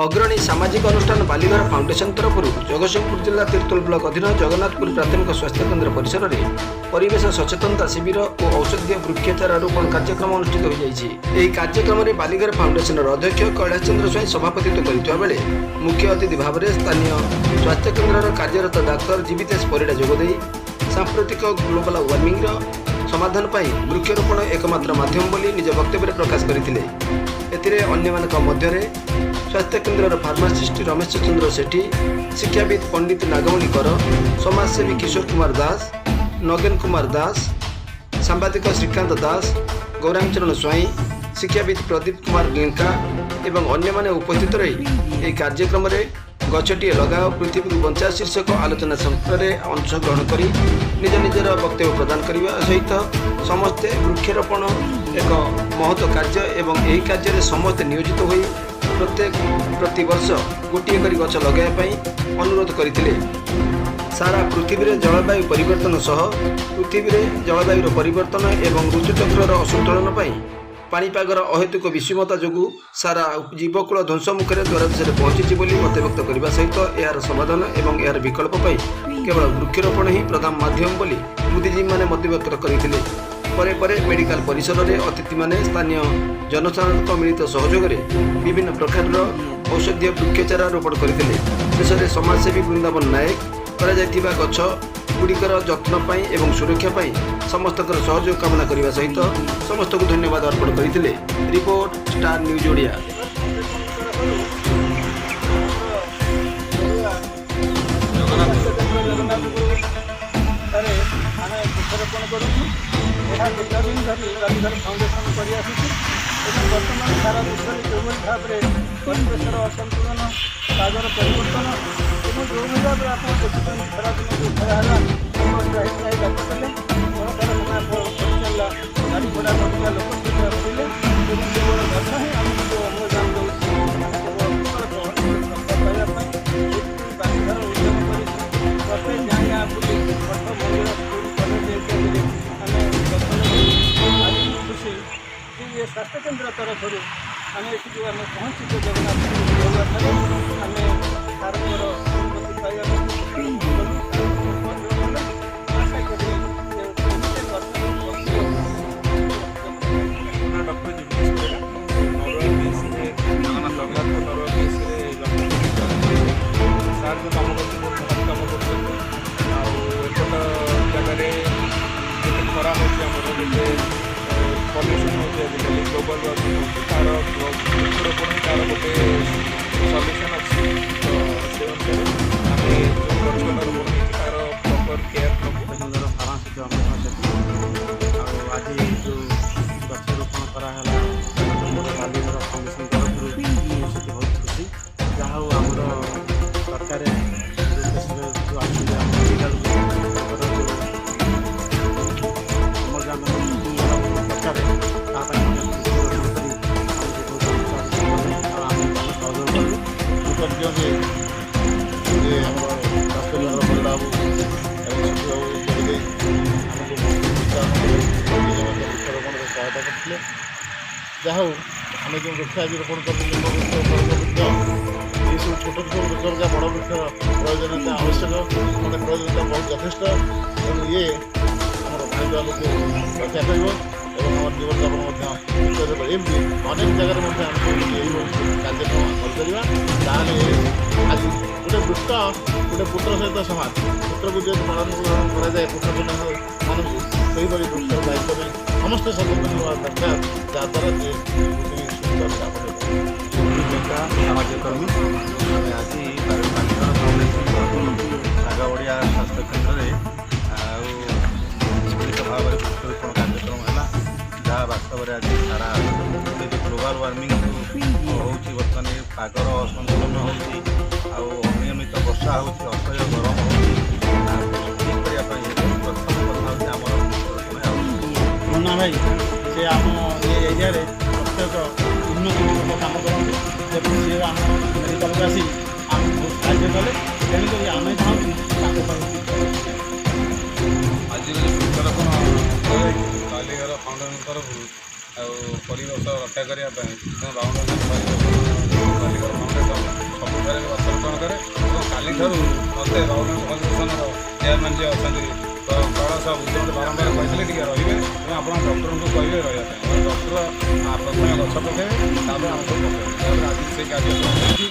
ଅଗ୍ରଣୀ ସାମାଜିକ ଅନୁଷ୍ଠାନ ବାଲିଘର ଫାଉଣ୍ଡେସନ ତରଫରୁ ଜଗତସିଂହପୁର ଜିଲ୍ଲା ତିର୍ତ୍ତୋଲ ବ୍ଲକ ଅଧୀନ ଜଗନ୍ନାଥପୁର ପ୍ରାଥମିକ ସ୍ୱାସ୍ଥ୍ୟକେନ୍ଦ୍ର ପରିସରରେ ପରିବେଶ ସଚେତନତା ଶିବିର ଓ ଔଷଧୀୟ ବୃକ୍ଷଚାରା ରୋପଣ କାର୍ଯ୍ୟକ୍ରମ ଅନୁଷ୍ଠିତ ହୋଇଯାଇଛି। ଏହି କାର୍ଯ୍ୟକ୍ରମରେ ବାଲିଘର ଫାଉଣ୍ଡେସନର ଅଧ୍ୟକ୍ଷ କୈଳାସ ଚନ୍ଦ୍ର ସ୍ୱାଇଁ ସଭାପତିତ୍ୱ କରିଥିବା ବେଳେ ମୁଖ୍ୟ ଅତିଥି ଭାବରେ ସ୍ଥାନୀୟ ସ୍ୱାସ୍ଥ୍ୟକେନ୍ଦ୍ରର କାର୍ଯ୍ୟରତ ଡାକ୍ତର ଜୀବିତେଶ ପରିଡ଼ା ଯୋଗଦେଇ ସାମ୍ପ୍ରତିକ ଗ୍ଲୋବାଲ ୱାର୍ମିଂର ସମାଧାନ ପାଇଁ ବୃକ୍ଷରୋପଣ ଏକମାତ୍ର ମାଧ୍ୟମ ବୋଲି ନିଜ ବକ୍ତବ୍ୟରେ ପ୍ରକାଶ କରିଥିଲେ। ଏଥିରେ ଅନ୍ୟମାନଙ୍କ ମଧ୍ୟରେ ସ୍ୱାସ୍ଥ୍ୟକେନ୍ଦ୍ରର ଫାର୍ମାସିଷ୍ଟ ରମେଶ ଚନ୍ଦ୍ର ସେଠୀ, ଶିକ୍ଷାବିତ୍ ପଣ୍ଡିତ ନାଗମଣି କର, ସମାଜସେବୀ କିଶୋର କୁମାର ଦାସ, ନଗେନ କୁମାର ଦାସ, ସାମ୍ବାଦିକ ଶ୍ରୀକାନ୍ତ ଦାସ, ଗୌରାଙ୍ଗଚରଣ ସ୍ୱାଇଁ, ଶିକ୍ଷାବିତ୍ ପ୍ରଦୀପ କୁମାର ଲେଙ୍କା ଏବଂ ଅନ୍ୟମାନେ ଉପସ୍ଥିତ ରହି ଏହି କାର୍ଯ୍ୟକ୍ରମରେ "ଗଛଟିଏ ଲଗାଅ, ପୃଥିବୀକୁ ବଞ୍ଚାଅ" ଶୀର୍ଷକ ଆଲୋଚନା ସତ୍ରରେ ଅଂଶଗ୍ରହଣ କରି ନିଜ ନିଜର ବକ୍ତବ୍ୟ ପ୍ରଦାନ କରିବା ସହିତ ସମସ୍ତେ ବୃକ୍ଷରୋପଣ ଏକ ମହତ କାର୍ଯ୍ୟ ଏବଂ ଏହି କାର୍ଯ୍ୟରେ ସମସ୍ତେ ନିୟୋଜିତ ହୋଇ ପ୍ରତ୍ୟେକ ପ୍ରତିବର୍ଷ ଗୋଟିଏ କରି ଗଛ ଲଗାଇବା ପାଇଁ ଅନୁରୋଧ କରିଥିଲେ। ସାରା ପୃଥିବୀରେ ଜଳବାୟୁ ପରିବର୍ତ୍ତନ ସହ ପୃଥିବୀରେ ଜଳବାୟୁର ପରିବର୍ତ୍ତନ ଏବଂ ଋତୁଚକ୍ରର ଅସନ୍ତୁଳନ ପାଇଁ ପାଣିପାଗର ଅହେତୁକ ବିଷମତା ଯୋଗୁଁ ସାରା ଜୀବକୁଳ ଧ୍ୱଂସ ମୁଖରେ ଦ୍ୱାରଦେଶରେ ପହଞ୍ଚିଛି ବୋଲି ମତବ୍ୟକ୍ତ କରିବା ସହିତ ଏହାର ସମାଧାନ ଏବଂ ଏହାର ବିକଳ୍ପ ପାଇଁ କେବଳ ବୃକ୍ଷରୋପଣ ହିଁ ପ୍ରଧାନ ମାଧ୍ୟମ ବୋଲି ବୁଦ୍ଧିଜୀବୀମାନେ ମତବ୍ୟକ୍ତ କରିଥିଲେ। ପରେ ପରେ ମେଡିକାଲ ପରିସରରେ ଅତିଥିମାନେ ସ୍ଥାନୀୟ ଜନସାଧାରଣଙ୍କ ମିଳିତ ସହଯୋଗରେ ବିଭିନ୍ନ ପ୍ରକାରର ଔଷଧୀୟ ବୃକ୍ଷଚାରା ରୋପଣ କରିଥିଲେ। ଶେଷରେ ସମାଜସେବୀ ବୃନ୍ଦାବନ ନାୟକ କରାଯାଇଥିବା ଗଛ ଗୁଡ଼ିକର ଯତ୍ନ ପାଇଁ ଏବଂ ସୁରକ୍ଷା ପାଇଁ ସମସ୍ତଙ୍କର ସହଯୋଗ କାମନା କରିବା ସହିତ ସମସ୍ତଙ୍କୁ ଧନ୍ୟବାଦ ଅର୍ପଣ କରିଥିଲେ। Report, star news Odia. ସ୍ୱାସ୍ଥ୍ୟକେନ୍ଦ୍ର ଜଗନ୍ନାଥପୁରଠାରେ ଆମେ ବୃକ୍ଷରୋପଣ କରୁଛୁ। ଏହା ଦୀର୍ଘଦିନ ଧରି ବାଲିଘର ଫାଉଣ୍ଡେସନ କରିଆସୁଛି ଏବଂ ବର୍ତ୍ତମାନ ସାରା ବିଶ୍ୱରେ ଯେଉଁଭଳି ଭାବରେ ପରିବେଶର ଅସନ୍ତୁଳନ, ପାଗର ପରିବର୍ତ୍ତନ ଏବଂ ଯେଉଁଭଳି ଭାବରେ ଆପଣ ଦେଖୁଛନ୍ତି, ଖରାଦିନେ ଯେଉଁ ଖରା ହେଲା, ଲୋକ ତ୍ରାହି ତ୍ରାହି ଡାକ କଲେ, କଳକାରଖାନା ପରିଚାଳିଲା, ଗାଡ଼ି ଘୋଡ଼ା ବଢ଼ିଲା, ଲୋକ ସଂଖ୍ୟା ବଢ଼ିଲେ ଏବଂ କେବଳ ଗଛ ହିଁ ଆମକୁ ଯେଉଁ ଅମ୍ଳଜାନ ଦେଉଛି, ଆମେ କେବଳ ବିକଳ୍ପ ରକ୍ଷା ପାଇବା ପାଇଁ ସେଥିପାଇଁ ବାଲିଘର ଉଦ୍ୟମ କରିଛି। ପ୍ରତ୍ୟେକ ଗାଁ ଗାଁ ବୁଲି ମଠ, ମନ୍ଦିର, ସ୍କୁଲ, କଲେଜ ଇତ୍ୟାଦିରେ ଆମେ ଗଛ ଲଗାଇଛୁ। ଆଜି ମୁଁ ଖୁସି ଯେ ଏ ସ୍ୱାସ୍ଥ୍ୟକେନ୍ଦ୍ର ତରଫରୁ ଆମେ ଏଠି ଯେଉଁ ଆମେ ପହଞ୍ଚିଛୁ ଜଗନ୍ନାଥପୁର ଠାରେ, ଆମେ ସାରଙ୍କର ଅନୁମତି ପାଇ ଆମେ ବୃକ୍ଷରୋପଣ କଲୁ, ସହଯୋଗ କଲୁ। ଆଶା କରି ଯେ ଏମିତି ଗଛ ବଞ୍ଚିବ। ମୋ ନାଁ ଡକ୍ଟର ଜୁଲିୟସ୍ ବେହେରା। ମୁଁ ନରୁଆ ପିଏଚ୍ସିରେ, ଜଗନ୍ନାଥପୁର ନରୁଆ ପିଏଚ୍ସିରେ ଡକ୍ଟର ସାର୍ ଯେଉଁ କାମ କରୁଛନ୍ତି, ବହୁତ ମହତ୍ କାମ କରୁଛନ୍ତି। ଆଉ ଏପଟ ଜାଗାରେ ଯେତେ ଖରା ହେଉଛି, ଆମର ଯେତେ ପଲ୍ୟୁସନ୍ ହେଉଛି, ଆଜିକାଲି ଗ୍ଲୋବାଲ୍ ୱାର୍ମିଂ ହେଉଛି, ତା'ର ବୃକ୍ଷରୋପଣ ହିଁ ତା'ର ଗୋଟେ ସଲ୍ୟୁସନ୍ ଅଛି। ତ ସେ ଅନୁସାରେ ଆମେ ଯେଉଁ ଗଛଟା ରୋପଣ ହେଇଛି, ତା'ର ପ୍ରପର୍ କେୟାର ନେବୁ। ସୁନ୍ଦର ଫାର୍ମାସିଷ୍ଟ ଅମୃତ ସେଠୀ। ଆଉ ଆଜି ଯେଉଁ ଗଛ ରୋପଣ କରାହେଲା ଆମର ବାଲିଘର ଫାଉଣ୍ଡେସନ୍ ତରଫରୁ, ମୁଁ ସେଠି ବହୁତ ଖୁସି। ଯାହା ହଉ, ଆମର ସରକାର ଯେଉଁ ପେସେଣ୍ଟ ଯେଉଁ ଆସୁଛନ୍ତି ଆମ ମେଡ଼ିକାଲକୁ, ତାଙ୍କର ଯେଉଁ ଅମ୍ଳଜାନ ଦରକାର, ତା ପାଇଁ ମଧ୍ୟ ବୃକ୍ଷରୋପଣ କରି ଆମକୁ ବହୁତ ଉତ୍ସାହିତ କଲେ ଆଉ ଆମେ ତାଙ୍କୁ ସହଯୋଗ କଲୁ। କୃତଜ୍ଞ ଯେ ଆମର ସ୍ୱାସ୍ଥ୍ୟ ବିଭାଗର ପରିଡ଼ା ବାବୁ ଏବଂ ସେଠୀ ବାବୁ ଯୋଗ ଦେଇ ଆମକୁ ବହୁତ ପ୍ରୋତ୍ସାହନ କଲେ, ନିଜେ ମଧ୍ୟ ବୃକ୍ଷରୋପଣରେ ସହାୟତା କରିଥିଲେ। ଯାହା ହଉ, ଆମେ ଯେଉଁ ବୃକ୍ଷ ଆଜି ରୋପଣ କଲୁ, ଲିମ୍ବ ବୃକ୍ଷ, କଳକ ବୃକ୍ଷ, ଏସବୁ ଛୋଟ ଛୋଟ ବୃକ୍ଷ ଅପେକ୍ଷା ବଡ଼ ବୃକ୍ଷର ପ୍ରୟୋଜନୀୟତା ଆବଶ୍ୟକ, ମାନେ ପ୍ରୟୋଜନୀୟତା ବହୁତ ଯଥେଷ୍ଟ। ତେଣୁ ଇଏ ଆମର ପାଣିପାଗକୁ ରକ୍ଷା କରିବ ଏବଂ ଆମର ଜୀବନଯାପନ ମଧ୍ୟ ସୁସ୍ଥ ରହିବ। ଏମିତି ଅନେକ ଜାଗାରେ ମଧ୍ୟ ଆମେ ସବୁ ଯଦି ଏଇଭଳି କାର୍ଯ୍ୟକ୍ରମ କରିପାରିବା, ତାହେଲେ ଆଜି ଗୋଟେ ବୃକ୍ଷ ଗୋଟେ ପୁତ୍ର ସହିତ ସମାନ। ପୁତ୍ରକୁ ଯେହେତୁ ପାଳନ ପୋଷଣ କରାଯାଏ ପୁତ୍ର ମାନଙ୍କୁ, ସେହିଭଳି ବୃକ୍ଷର ଦାୟିତ୍ୱ ବି ସମସ୍ତେ ସଚେତନ ହେବା ଦରକାର, ଯାହାଦ୍ୱାରା ଯେ ପୃଥିବୀ ସୁସ୍ଥ ସ୍ଥାପନ ହେବ। ଲେଙ୍କା, ସାମାଜିକ କର୍ମୀ। ଆମେ ଆଜି ବାଲିଘର ଫାଉଣ୍ଡେସନ୍ ତରଫରୁ ଶାଗବଡ଼ିଆ ସ୍ୱାସ୍ଥ୍ୟ କେନ୍ଦ୍ରରେ ଆଉ ମିଳିତ ଭାବରେ ବୃକ୍ଷରୋପଣ କାର୍ଯ୍ୟକ୍ରମ ହେଲା, ଯାହା ବାସ୍ତବରେ ଆଜି ସାରା ଏ ଯେଉଁ ଗ୍ଲୋବାଲ୍ ୱାର୍ମିଂ ହେଉଛି, ବର୍ତ୍ତମାନ ଏ ପାଗର ଅସନ୍ତୁଳନ ହେଉଛି ଆଉ ଅନିୟମିତ ବର୍ଷା ହେଉଛି, ଅସହ୍ୟ ଗରମ ହେଉଛି, ତାକୁ ଠିକ୍ କରିବା ପାଇଁ ହେଲେ ପ୍ରଥମ କଥା ହେଉଛି ଆମର ବୃକ୍ଷରୋପଣ ଆବଶ୍ୟକ। ମୁନ୍ନା ଭାଇ, ସେ ଆମ ଏ ଏରିଆରେ ପ୍ରତ୍ୟେକ ଉନ୍ନତିମୂଳକ କାମ କରନ୍ତି ଏବଂ ସିଏ ଆମ ମେଡ଼ିକାଲକୁ ଆସି ଆମକୁ ବହୁତ ସାହାଯ୍ୟ କଲେ। ତେଣୁକରି ଆମେ ଚାହୁଁଛୁ ତାଙ୍କ ପାଇଁ ଆଜିର ଯେଉଁ ବୃକ୍ଷରୋପଣ କରାଯାଇଛି ବାଲିଘର ଫାଉଣ୍ଡେସନ୍ ତରଫରୁ ଆଉ ପରିବେଶ ରକ୍ଷା କରିବା ପାଇଁ, ତେଣୁ ଫାଉଣ୍ଡେସନ୍ ପରିବେଶ ବାଲିଘର ଫାଉଣ୍ଡେସନ୍ ସେଇଠାରୁ ମୋତେ ବାଉରୀ ଫାଉଣ୍ଡେସନର ଚେୟାରମ୍ୟାନ୍ ଯିଏ ଅଛନ୍ତି କୈଳାସ ବାବୁ, ସେ ମୋତେ ବାରମ୍ବାର କହିଥିଲେ ଟିକେ ରହିବେ ଏବଂ ଆପଣ ଡକ୍ଟରଙ୍କୁ କହିବେ ରହିବା ପାଇଁ। ଡକ୍ଟର ପ୍ରଥମେ ଗଛ ପକାଇବେ, ତାପରେ ଆମେ ସବୁ ପକାଇବେ। ତାପରେ ଆଜି ସେଇ କାର୍ଯ୍ୟକ୍ରମ ହେଇଛି।